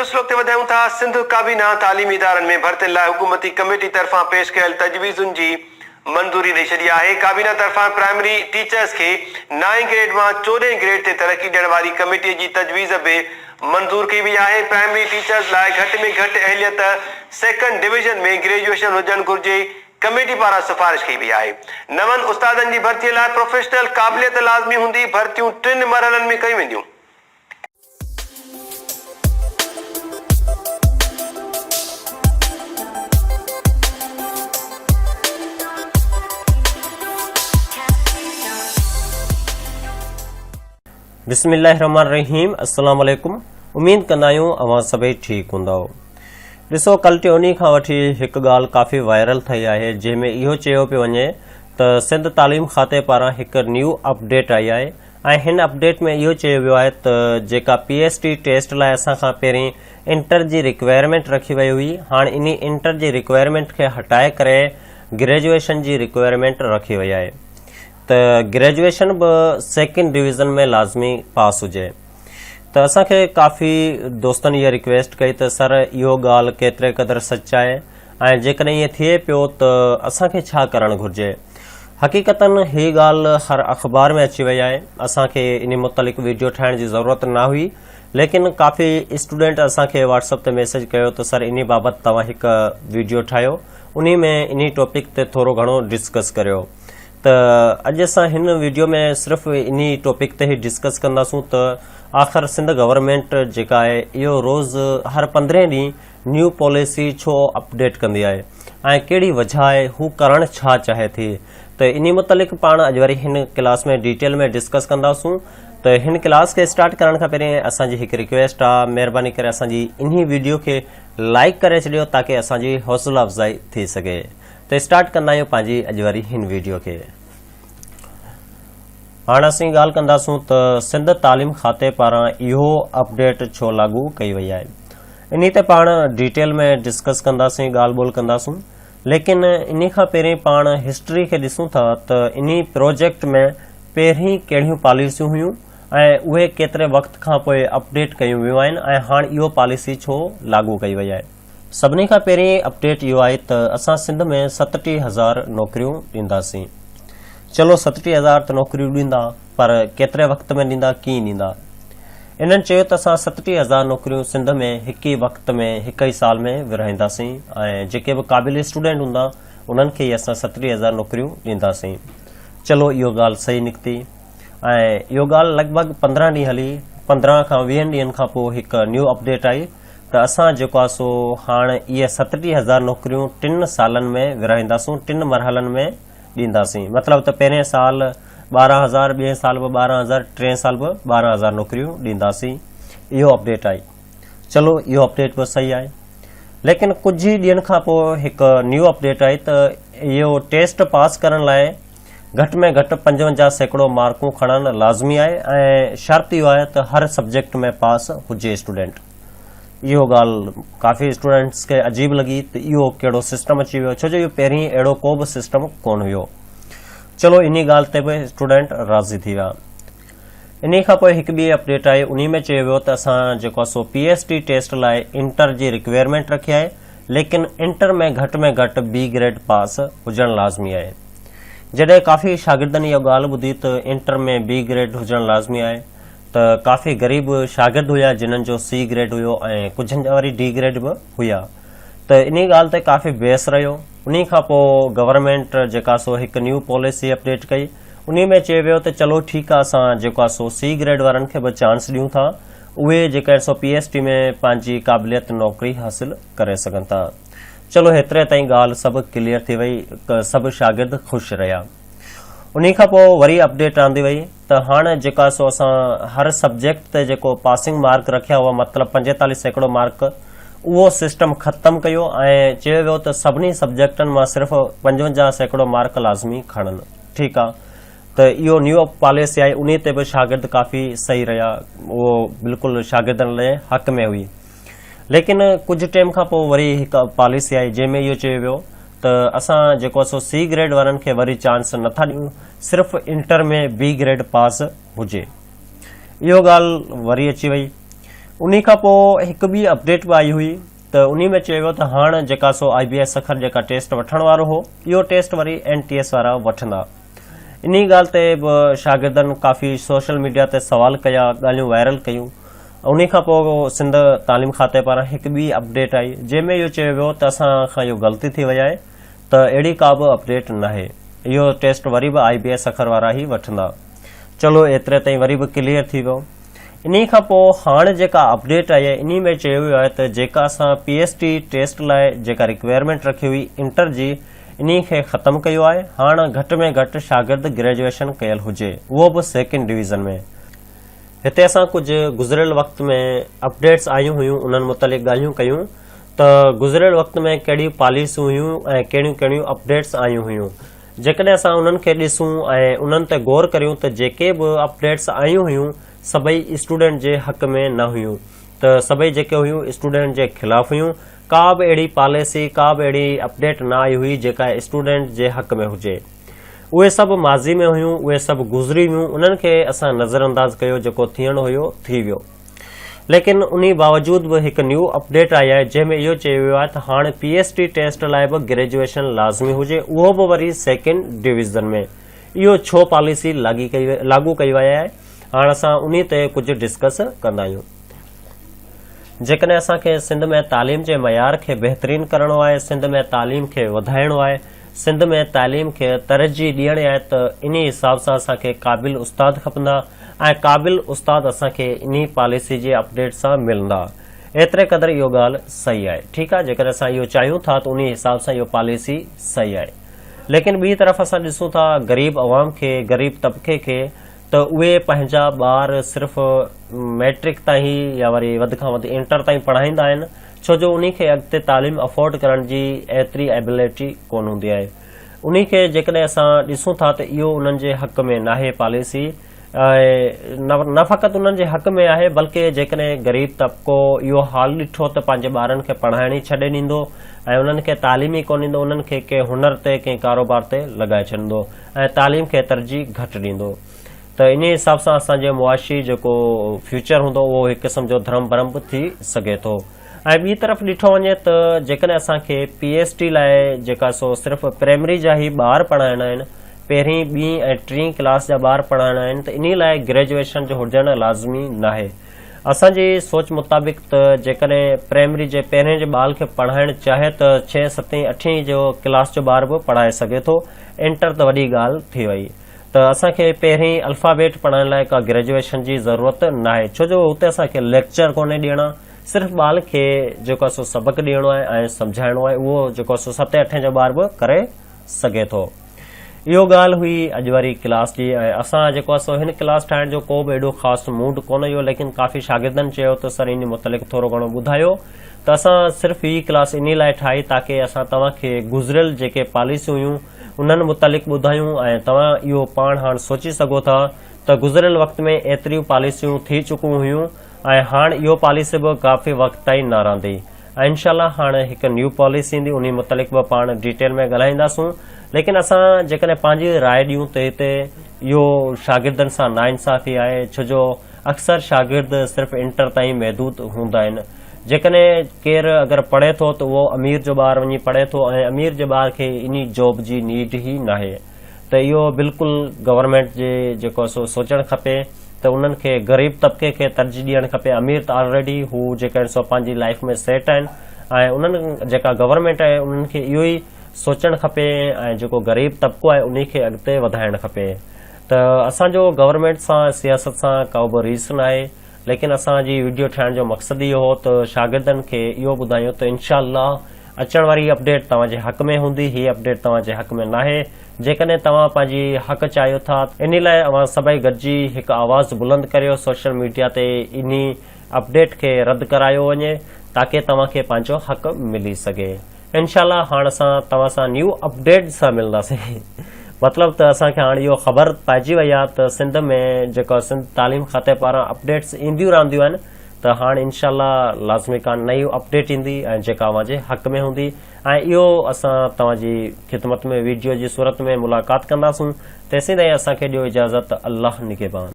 سلسلو اڳتي وڌايون ٿا، سنڌ ڪابينا تعليمي ادارن ۾ ڀرتين لاء حڪومتي ڪميٽي طرفان پيش ڪيل تجويزن جي منظوري ڏئي ڇڏي آهي، ڪابينا طرفان پرائمري ٽيچرز کي نائين گريڊ مان چوڏهين گريڊ تي ترقي ڏيڻ واري ڪميٽي جي تجويز به منظور ڪئي وئي آهي، پرائمري ٽيچرز لاء گهٽ ۾ گهٽ اهليت سيڪنڊ ڊويزن ۾ گريجوئيشن هجڻ گهرجي، ڪميٽي پاران سفارش ڪئي وئي آهي. نون استادن جي ڀرتي لاء پروفيشنل قابليت لازمي هوندي، ڀرتيون ٽن مرحلن ۾ ڪيون وينديون. بسم الله الرحمن الرحيم السلام عليڪم اميد ڪندا آهيون اوهان سڀئي ٺيڪ هوندؤ ڏسو ڪل ٽيوني کان وٺي هڪ ڳالهه ڪافي وائرل ٿي آهي جنهن ۾ اهو چيو پيو وڃي ته سنڌ تعليم کاتي پاران هڪ نيو اپڊيٽ آئي آهي ۽ هن اپڊيٽ ۾ اهو چيو ويو آهي ته جيڪا پي ايس ٽي ٽيسٽ لاء اسان کان پهرين انٽر جي رڪوائرمينٽ رکي وئي هئي هاڻ انهي انٽر جي رڪوائرمينٽ کي هٽائي ڪري گريجوئيشن جي رڪوائرمينٽ رکي وئي آهي ته گريجوئيشن به سيڪنڊ ڊويزن ۾ لازمي پاس هجي ته اسان کي ڪافي دوستن اها رڪويسٽ ڪئي ته سر اهو ڳالهه ڪيتري قدر سچ آهي ۽ جيڪڏهن ائين ٿئي پيو ته اسان کي ڇا ڪرڻ گهرجي؟ حقيقتاً هي ڳالهه هر اخبار ۾ اچي وئي آهي، اسان کي انهي متعلق ويڊيو ٺاهڻ جي ضرورت نه هئي، ليڪن ڪافي اسٽوڊنٽ اسان کي واٽس اپ تي ميسيج ڪيو ته سر انهي بابت توهان هڪ ويڊيو ٺاهيو، انهي ۾ انهي ٽاپڪ تي ٿورو گهڻو ڊسڪس ڪريو ته اڄ اسان هن ويڊيو ۾ صرف انهي ٽاپڪ تي ئي ڊسڪس ڪنداسون ته آخر سنڌ گورنمينٽ جيڪا آهي اهو روز هر پندرهين ڏينهن نيو پاليسي ڇو اپڊيٽ ڪندي آهي ۽ ڪهڙي وجهه آهي هو ڪرڻ ڇا چاهي ٿي ته انهي متعلق پاڻ اڄ وري هن ڪلاس ۾ ڊيٽيل ۾ ڊسڪس ڪنداسون ته هن ڪلاس کي اسٽارٽ ڪرڻ کان پهرين اسان جي هڪ ريڪويسٽ آ مهرباني ڪري اسان جي انهي ويڊيو کي لائيڪ ڪري ڇڏيو تاڪه اسان جي حوصله افزائي ٿي سگهي ته اسٽارٽ ڪندا آهيون پنهنجي اڄ واري هن ويڊيو کي. هاڻ اسين ڳالهه ڪنداسون ته سنڌ تعليم کاتي پاران اهو اپڊيٽ ڇو لاڳو ڪئي وئي آهي انهي تي پاڻ ڊيٽيل ۾ ڊسڪس ڪنداسين ڳالهه ٻولهه ڪنداسون ليڪن انهي کان پهرين پاڻ هسٽري کي ڏسون ٿا ته انهي پروجيڪٽ ۾ پهرين ڪهڙيون پاليسيون هيون ۽ اهي ڪيتري وقت کان پوء اپڊيٽ ڪيون ويون آهن ۽ هاڻ اهو پاليسي ڇو لاڳو ڪئي وئي آهي. سڀني کان پهرين اپڊيٽ اهو آهي ته اسان سنڌ ۾ 37000 نوڪريون ڏينداسين. چلو 37000 ته نوڪريون ڏيندا پر ڪيتري وقت ۾ ڏيندا ڪيئن ڏيندا؟ انهن چيو ته اسان 37000 نوڪريون سنڌ ۾ هڪ ئي وقت ۾ هڪ ئي سال ۾ ورهائينداسين ۽ جيڪي به قابل اسٽوڊنٽ هوندا انهن کي ئي اسان 37000 نوڪريون ڏينداسين. چلو اهو ڳالهه صحيح نڪتي ۽ اهو ڳالهه لڳ ڀڳ 15 ڏينهن هلي 15 کان 20 ڏينهن کان پوء هڪ نيو اپڊيٽ آئي ته اسان جيڪو آهي سو هاڻ اهي 37 هزار نوڪريون ٽن سالن ۾ ورهائينداسون، ٽن مرحلن ۾ ڏينداسين. مطلب ته پهرين سال 12 هزار، ٻئين سال به 12 هزار، ٽئين سال به 12 هزار نوڪريون ڏينداسين. اهو اپڊيٽ آئي. چلو اهو اپڊيٽ به صحيح آهي. ليڪن ڪجهه ئي ڏينهن کان پوء هڪ نيو اپڊيٽ آئي ته اهو ٽيسٽ پاس ڪرڻ لاء گهٽ ۾ گهٽ 55% مارڪون کڻڻ لازمي آهي ۽ شرط اهو آهي ته هر سبجيڪٽ ۾ پاس هجي اسٽوڊنٽ. اهو ڳالهه ڪافي اسٽوڊنٽس کي عجيب لڳي ته اهو ڪهڙو سسٽم اچي ويو ڇو جو اهو پهرين اهڙو ڪو به سسٽم ڪونه هيو. چلو انهي ڳالهه تي به اسٽوڊنٽ راضي ٿي ويا. انهي کان پوء هڪ ٻي اپڊيٽ آئي انهي ۾ چيو ويو ته اسان جيڪو آهي سو پي ايس ٽي ٽيسٽ لاء انٽر جي رڪوائرمينٽ رکي آهي ليڪن انٽر ۾ گهٽ ۾ گهٽ بي گريڊ پاس هجڻ لازمي آهي. جڏهن ڪافي شاگردن اها ڳالهه ٻڌي ته انٽر ۾ بي گريڊ هجڻ لازمي آهي ته ڪافي غريب شاگرد هيا جنھن جو سي گريڊ هيو ۽ ڪجهن جا وري ڊي گريڊ به هيا ته انهي ڳالهه تي ڪافي بحث رهيو. انهي کان پوء گورنمينٽ جيڪا سو هڪ نيو پاليسي اپڊيٽ ڪئي انهي ۾ چيو ويو ته چلو ٺيڪ آهي اسان جيڪو آهي سو سي گريڊ وارن کي به چانس ڏيون ٿا اهي جيڪا آهن سو پي ايس ٽي ۾ پنهنجي قابليت نوڪري حاصل ڪري سگهن ٿا. چلو هيتري تائين ڳالهه سڀ ڪليئر ٿي وئي سڀ شاگرد خوش رهيا. انهي کان پوء وري اپڊيٽ آندي وئي ته هاڻ جيڪا سو اسان هر سبجيڪٽ تي جيڪو پاسنگ مارڪ رکيا هئا مطلب 45% مارڪ اهو سسٽم ختم ڪيو ۽ چيو ويو ته سڀني سبجيڪٽن مان صرف 55% مارڪ لازمي کڻن ٺيڪ آ ته اهو نيو پاليسي آئي انهي تي به شاگرد ڪافي صحيح رهيا اهو بلڪل شاگردن لاء حق ۾ هئي ليڪن ڪجهه ٽيم کان پوء وري هڪ پاليسي آئي جنهن ۾ اهو چيو ويو ته اسان جيڪو سو سي گريڊ وارن کي وري چانس نٿا ڏيون صرف انٽر ۾ بي گريڊ پاس هجي اهو ڳالهه وري اچي وئي انهي کان پوء هڪ ٻي اپڊيٽ به آئي هئي ته انهي ۾ چيو ويو ته هاڻ جيڪا سو آء بي اي سکر جيڪا ٽيسٽ وٺڻ وارو هو اهو ٽيسٽ وري اين ٽي ايس وارا وٺندا. انهي ڳالهه تي به شاگردن ڪافي سوشل ميڊيا تي سوال ڪيا، ڳالهيون وائرل ڪيون. انهي کان پوء سنڌ تعليم کاتي پاران هڪ ٻي اپڊيٽ آئي جنهن ۾ اهو چيو ويو ته اسان کان اهو غلطي ٿي وئي آهي ته اهڙي ڪا به اپڊيٽ ناهي اهو ٽيسٽ وري به آء بي اي سکر وارا ئي وٺندا. چلو ايتري تائين وري به ڪليئر ٿي ويو. انهي کان پوء هاڻ جيڪا اپڊيٽ آئي آهي انهي ۾ چيو ويو آهي ته جيڪا اسان پي ايس ٽي ٽيسٽ لاء جيڪا رڪوائرمينٽ رکي هئي انٽر جي انهي کي ختم ڪيو آهي هاڻ گهٽ ۾ گهٽ شاگرد گريجوئيشن ڪيل هجي اهو به سيڪنڊ ڊويزن ۾. هتي اسان ڪجهه گذريل وقت ۾ اپڊيٽس آيون هيون انهن متعلق ڳالهيون ڪيون ته گذريل وقت ۾ ڪهڙيون پاليسيون هيون ۽ ڪهڙيون ڪهڙيون اپڊيٽس آيون هيون جيڪڏهن اسان انهن کي ڏسون ۽ انهن تي غور ڪريون ته جيڪي به اپڊيٽس آيون هيون سڀئي اسٽوڊنٽ جي حق ۾ نه هيون ته سڀئي جيڪي هيون اسٽوڊنٽ جي خلاف هيون ڪا به اهڙي پاليسي، ڪا به اهڙي اپڊيٽ نه آئي هئي جيڪا اسٽوڊنٽ جي حق ۾ هجي. اهي سڀ ماضي ۾ هيون، اهي سڀ گذري ويون، انهن کي اسان نظر انداز ڪيو، جيڪو ٿيڻو هيو ٿي ويو. ليڪن انهي باوجود به هڪ نيو اپڊيٽ آئي آهي جنهن ۾ اهو چيو ويو آهي ته هاڻ پي ايس ٽي ٽيسٽ لاء به گريجوئيشن لازمي هجي اهو به وري سيڪنڊ ڊويزن ۾. اهو ڇو پاليسي لاڳو ڪئي وئي آهي هاڻ اسان انهي تي ڪجهه ڊسڪس ڪندا آهيون. جيڪڏهن اسان کي سنڌ ۾ تعليم جي معيار کي بهترين ڪرڻو آهي، سنڌ ۾ تعليم کي وڌائڻو آهي، سنڌ ۾ تعليم کي ترجيح ڏيڻي آهي ته انهي حساب سان اسان کي قابل استاد کپندا ۽ قابل استاد اسان کي انهي پاليسي جي اپڊيٽ سان ملندا. ايتري قدر اهو ڳالهه صحيح آهي. ٺيڪ آهي جيڪڏهن اسان اهو چاهيون ٿا ته انهي حساب سان اهو پاليسي صحيح آهي. ليڪن ٻي طرف اسان ڏسون ٿا غريب عوام کي، غريب طبقي کي ته اهي پنهنجا ٻار صرف مئٽرڪ تائين ئي يا وري وڌ کان وڌ انٽر تائين پڙهائيندا آهن ڇو جو انهي کي اڳتي تعليم افورڊ ڪرڻ جي ايتري ايبلٽي ڪونه هوندي آهي انهي کي جيڪڏهن اسان ڏسون ٿا ته اهو انهن جي حق ۾ ناهي پاليسي ۽ نه فقط انهن جي حق ۾ آهي بلڪه جيڪڏهن غريب طبقو اهو حال ڏٺو ته پنهنجي ٻارن کي پڙهائڻ ئي ڇڏي ڏيندو ۽ انهن کي تعليم ئي ڪونه ڏيندو انهن کي ڪنهن هنر تي ڪنهن ڪاروبار تي لڳائي ڇڏندو ۽ تعليم کي ترجيح گهٽ ڏيندو ته انهي حساب سان اسان جي معاشي جيڪو فيوچر هوندو اهو هڪ قسم جو ڌرم ڀرم به ٿي سگهي ٿو ۽ ٻي طرف ڏٺو وڃي ته جيڪڏهن اسان کي پي ايس ٽي لاء جيڪا سو صرف پرائمري جا ئي ٻار پڙهائڻا آهن پهرين ٻين ۽ ٽين ڪلاس جا ٻار پڙهائڻا آهن ته انهي لاء گريجوئيشن جو هجڻ لازمي ناهي اسان جي سوچ مطابق ته جيڪڏهن پرائمري جي پهرين جي ٻال کي پڙهائڻ چاهي ته ڇهين ستين اٺين جو ڪلاس جو ٻار به پڙهائي سگهي ٿو انٽر ته وڏي ڳالهه ٿي وئي ته اسان کي پهرين الفابيٽ پڙهائڻ لاء ڪا گريجوئيشن جي ضرورت ناهي ڇو جو اتي اسان کي ليڪچر ڪونهي ڏيڻا صرف ٻال کي جيڪو آهي سو سبق ڏيڻو آهي ۽ سمجهائڻو آهي اهو جيڪو آهي سو ستين اٺين جو ٻار به ڪري سگهي ٿو. اهو ڳالهه هئي اڄ واري ڪلاس جي ۽ اسان جيڪو آهي سو هن ڪلاس ٺاهڻ جو ڪو به ايڏو خاص موڊ ڪونه هيو ليڪن ڪافي شاگردن چيو ته سر انهي متعلق ٿورو گهڻو ٻڌايو ته اسان صرف هي ڪلاس انهي لاء ٺاهي تاڪه اسان توهان کي گذريل جيڪي پاليسيون هيون انهن متعلق ٻڌايون ۽ توهان اهو پاڻ هاڻ سوچي سگهو ٿا ته گذريل وقت ۾ ايتريون پاليسيون ٿي چڪون هيون ۽ هاڻ اهو پاليسي به ڪافي وقت تائين نه رهندي ۽ انشاء الله هاڻ هڪ نيو پاليسي ايندي انهي متعلق به پاڻ ڊيٽيل ۾ ڳالهائينداسون ليڪن اسان جيڪڏهن پنهنجي راء ڏيون ته هتي اهو شاگردن سان ناانصافي آهي ڇو جو اڪثر شاگرد صرف انٽر تائين محدود هوندا آهن جيڪڏهن ڪير اگر پڙهي ٿو ته اهو امير جو ٻار وڃي پڙهي ٿو ۽ امير جي ٻار کي انهي جاب جي نيڊ ئي ناهي ته اهو بلڪل گورنمينٽ جي جيڪو سو سوچڻ کپي ته انهن کي غريب طبقي کي ترجيح ڏيڻ کپي امير ته آلريڊي هو جيڪا آهن سو پنهنجي لائف ۾ سيٽ آهن ۽ انهن جيڪا گورنمينٽ آهي انهن کي اهو ئي سوچڻ کپي ۽ جيڪو غريب طبقو آهي انهي کي اڳتي وڌائڻ کپي ته اسان جو گورنمينٽ سان سياست سان ڪو به ريس ناهي ليڪن اسان جي ويڊيو ٺاهڻ جو مقصد اهو هو ته شاگردن کي اهو ٻڌايون ته انشاء الله اچڻ واري اپڊيٽ توهان جي حق ۾ هوندي، هي اپڊيٽ توهان جي حق ۾ ناهي، جيڪڏهن توهان پنهنجي حق چاهيو ٿا، انهي لاء اوهان سڀئي گڏجي هڪ آواز بلند ڪريو، سوشل ميڊيا تي انهي اپڊيٽ کي رد ڪرايو وڃي تاڪه توهان کي پنهنجو حق ملي سگهي. انشاء الله هاڻ اسان توهان سان نيو اپڊيٽ سان ملنداسين مطلب ته اسان کي هاڻ اهو خبر پئجي وئي آهي ته سنڌ ۾ جيڪو سنڌ تعليم کاتي پاران اپڊيٽس اينديون رهنديون آهن ته هاڻ انشاء الله لازمي ڪا نئين اپڊيٽ ايندي ۽ جيڪا اوهان جي حق ۾ هوندي ۽ اهو اسان توهان جي خدمت ۾ ويڊيو جي صورت ۾ ملاقات ڪنداسون تيسين تائين اسان کي ڏيو اجازت الله نگهبان.